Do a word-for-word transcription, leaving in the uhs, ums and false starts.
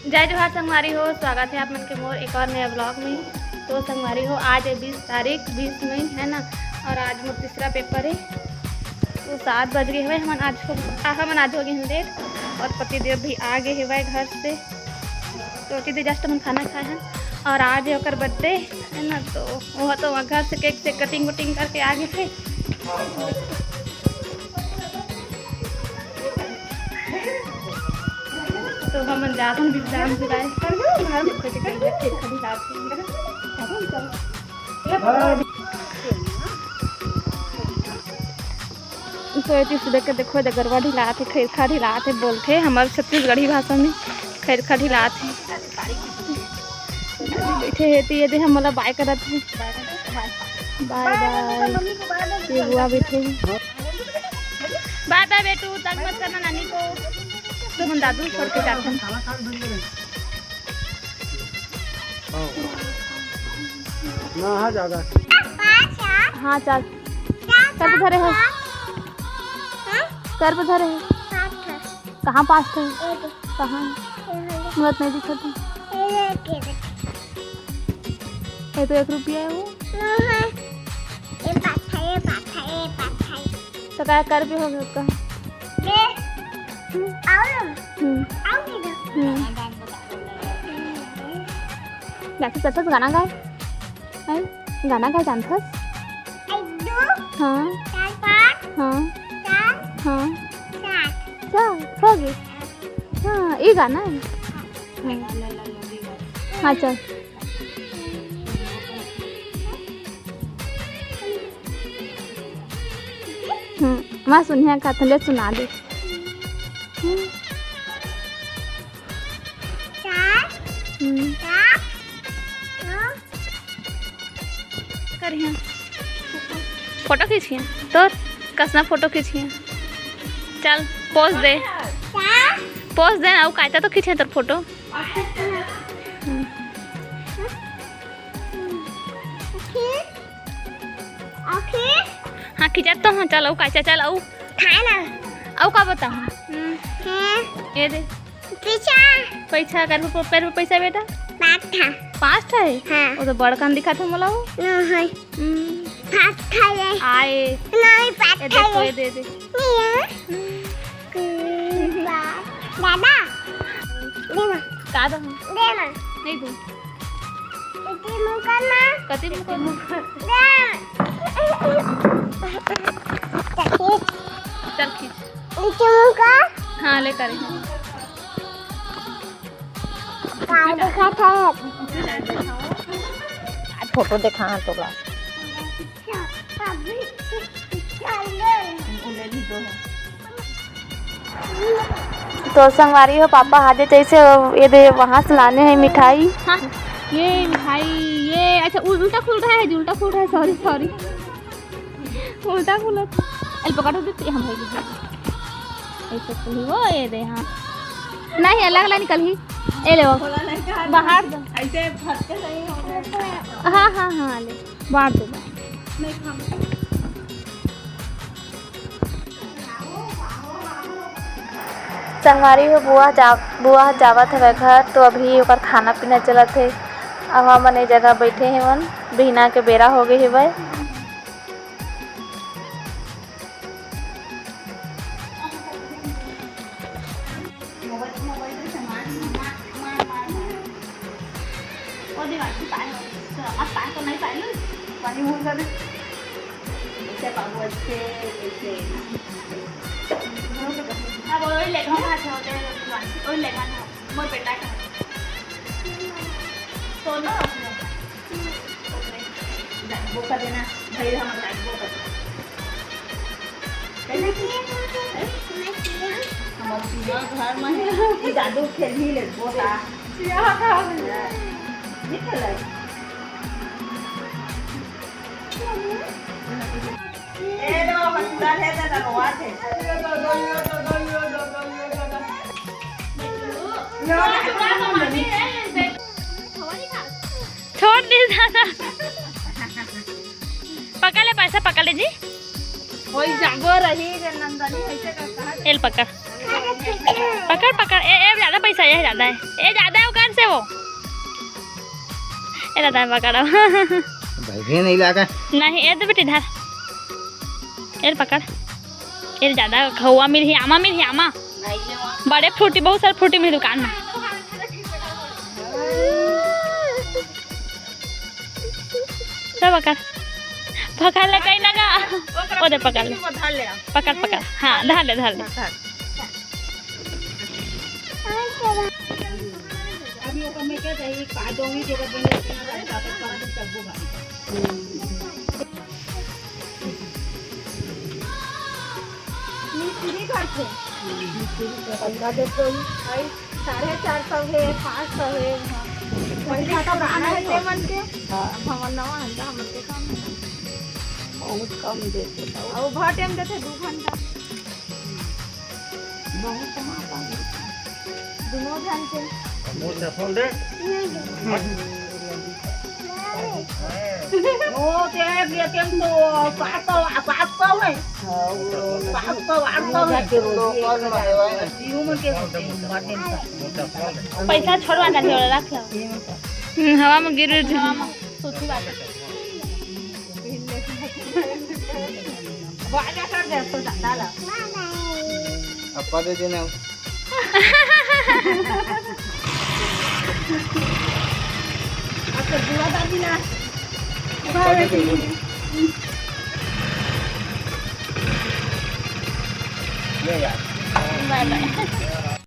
जय जोहार संगवारी हो, स्वागत है आप मन के मोर एक और नया vlog में। तो संगवारी हो, आज है बीस तारीख, बीस मई है ना, और आज मोर तीसरा paper है। तो सात बज गए हुए, हमन आज को हमन आज हो गए हैं late, और पति देव भी आ गए हुए घर से। तो अभी just हमन खाना खाए हैं, और आज है ओकर birthday है ना, तो वो तो वहाँ घर से cake से cutting वटिंग करके आ गए थे। तो हमन जाथन विश्राम जुगाए। तो एती सुबह के देखो, एदे गरवा ढिलात हे, खैरखा ढिलात हे, बोलथे हमर छत्तीसगढ़ी भाषा में खैरखा ढिलात हे। बैठे हे, तो ये दे हमला bye करत हे। Bye bye। ये बुआ बैठे हे। Bye bye बेटू, तंग मत करना नानी को। तुम दादू छोड़ के जाते हैं। ना, हाँ, ज्यादा। हाँ, चल। कर पे धरे हो? कर पे धरे हो? कहाँ पास थे? कहाँ? मुझे नहीं दिखा था। ये तो एक रुपया है वो। ये पाँच है, ये पाँच है, ये पाँच है। तो क्या कर पे हो गया उसका? ये। हम्म। आओ ना। हम्म। आओ इधर। हम्म। जाके सच सच गाना गाए। हैं? गाना गाए जानथस? एक, दो, हाँ। चार, पाँच, हाँ। चार, हाँ। सात। सात, हो गए। हाँ, ये गाना है। हाँ। हाँ, चल। हम्म, मैं सुनिया का थले सुना दे। हम्म। चार, हम्म। चार, दो। करिया। फोटो खींचिया। तोर कसना फोटो खींचिया। चल, pose दे। चार। Pose दे ना, वो कायता तो खींचिया तोर फोटो। हम्म। आखिर? आखिर? हाँ, खिंचत तो हूँ। चल, अउ का, चल, चल, अउ। खाए ना। अउ का बताऊँ? हम्म। हैं? ये दे। पीछा। पैसा, कर पे, पैर पे पैसा बेटा? पाँच ठा। पाँच ठा है? हाँ। वो तो बड़कन दिखा था मोला वो। ना है। हम्म। पाँच ठा है। आए। नहीं, पाँच ये ठा देखो, है। ये दे दे। नहीं है। हम्म। हम्म, बा-, दादा। देना। का दो? देना। नहीं दू। कति मुँह करना? कति मुँह करना? चल खींच। नीचे मुँह कर। हाँ, ले करे। का देखा था? आज फोटो देखा हाँ तोला। तो संगवारी हो, पापा हाजे जैसे ये दे वहाँ से लाने हैं मिठाई। हाँ, ये मिठाई, ये अच्छा उल-, उल्टा खुल रहा है जी, उल्टा खुल रहा है, sorry, sorry। उल्टा खुला था। एल पकड़ दे, हम भाई दे। ऐसे खुली वो, ये दे, हाँ। नहीं, अलग अलग निकल ही। ए ले वो। बाहर दो। ऐसे फटके नहीं होंगे। हाँ, हाँ, हाँ, ले। बाहर दो। नहीं खाऊंगी। संगवारी हो, बुआ जा-, बुआ जावत हवय घर, तो अभी ओकर खाना पीना चलत हे। अब हमन ए जगह बैठे हेवन, बिहना के बेरा हो गे हेवय। ओ दीवार की पाए हो, तो अब पाए तो नहीं पाए ना, पानी मुंह कर दे। ऐसे बाबू, ऐसे, ऐसे। अब वही लेखा में हाथ होते हैं, वही लेखा में, मोर बेटा का। तो ना, वो कर देना, भाई हम कर वो कर। हम अपना घर में ही दादू खेल ही ले, वो था। ये खेल है। ए लो, हंसुआ है, तो दरवाज है। छोड़ दे दादा। पकड़ ले, पैसा पकड़ ले जी। वही जागो रही रे नंदनी, ऐसे करता है। एल पकड़। पकड़, पकड़। ए, ए, ज्यादा पैसा, ये ज्यादा है। ए, ज्यादा है, ओकर से वो। ए, ज्यादा है, पकड़। भाई भी नहीं लागा। नहीं, ए, तो बेटी, धर। ए, पकड़। ए, ज्यादा खौआ मिलही, आमा मिलही, आमा। बड़े फ्रूटी, बहुत सारे फ्रूटी मिलही दुकान में। सब पकड़, पकड़ ले, कहीं ना गा। ओकरा ओ दे, पकड़ ले। वो धर ले। पकड़, पकड़। हाँ, धर ले, धर ले। हाँ, धर। अभी ओकर में क्या चाहिए? कादो ही जगह बन जाती है, रात को पराठे तब्बो भाई। मिस्त्री घर से। पैसा देते ही। भाई, साढ़े चार सौ है, पाँच सौ है, हाँ। पैसा तो पुराना है, ते मन के। हाँ। अब हमर नवा है, हमर के काम है। बहुत कम देते तो। और भर टाइम देते, दो घंटा। बहुत कम आता है। दोनों जन के। मुंह चप्पल दे। ओ, ते एक, एक, एक तो सात सौ, सात सौ है। सात सौ, आठ सौ है। जीव में के होते हैं, बाटे में। पैसा छोड़वा ना, थोड़ा रख लो। हम्म, हवा में गिर रही थी। हवा में, सोची बात है। बाजा कर दे, तो डाला। अपा दे देना। अच्छा, बुआ दादी ना। ले यार। बाय बाय।